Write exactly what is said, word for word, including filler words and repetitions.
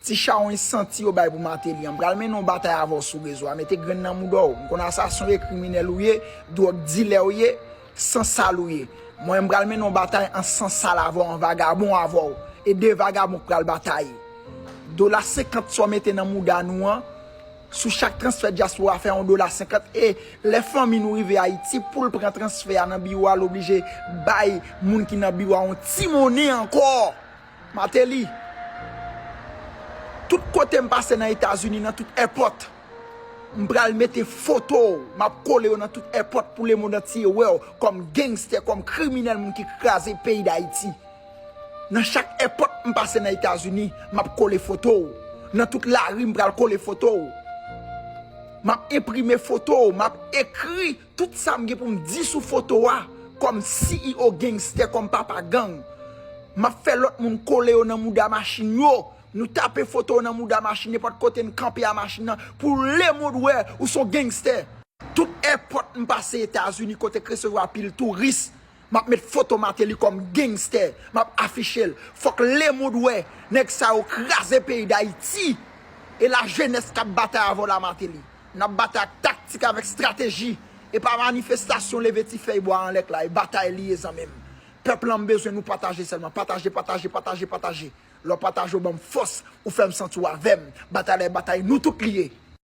Ti chawony santi yo bay pou Martelly an. M pral mennen yon batay avè w sou rezo a. Mete grenn nan mouda w. M konn asasen w ye, kriminèl ou ye, dwòg dilè w ye, sansal ou ye. Mwen, m pral mennen yon batay an sansal avè w, an vagabon avè w. E de vagabon k pral batay. Dola senkant sa w mete nan mouda nou an, sou chak transfè dyaspora fè yon dola senkant. E lè fanmi nou rive Ayiti, pou l pran transfè a nan biwo a, l oblije bay moun ki nan biwo a yon ti monnen ankò. Martelly, tout kote m pase nan Etazini, nan tout èpòt, m pral mete foto w, m ap kole yo nan tout èpòt pou lemonn antye wè w kòm gangstè, kòm kriminèl, moun ki kraze peyi Dayiti. Nan chak èpòt m pase nan Etazini, m ap kole foto w. Nan tout lari, m pral kole foto w. M ap enprime foto w, m ap ekri tout sa m gen pou m di sou foto a, kòm C E O gangstè, kòm papa gang. M ap fè lòt moun kole yo nan mouda machin yo. Nou tape foto w nan mouda machin, nenpòt kote n kanpe a machin nan, pou lemonn wè ou s on gangstè. Tout èpòt m pase Etazini, kote k resevwa pil touris, m ap met foto Martelly kòm gangstè, m ap afiche l. Fòk lemonn wè nèg sa yo kraze peyi Dayiti. E lajenès k ap batay avè w la, Martelly. N ap batay ak taktik, avèk estrateji. E pa manifestasyon, leve ti fèy bwa anlè k la. E batay li ye, zanmi m. Pèp lan, m bezwen nou pataje sèlman. Pataje, pataje, pataje, pataje. Lè w pataje, w ban m fòs, ou fè m santi w avè m. Batay la, e batay nou tout li ye.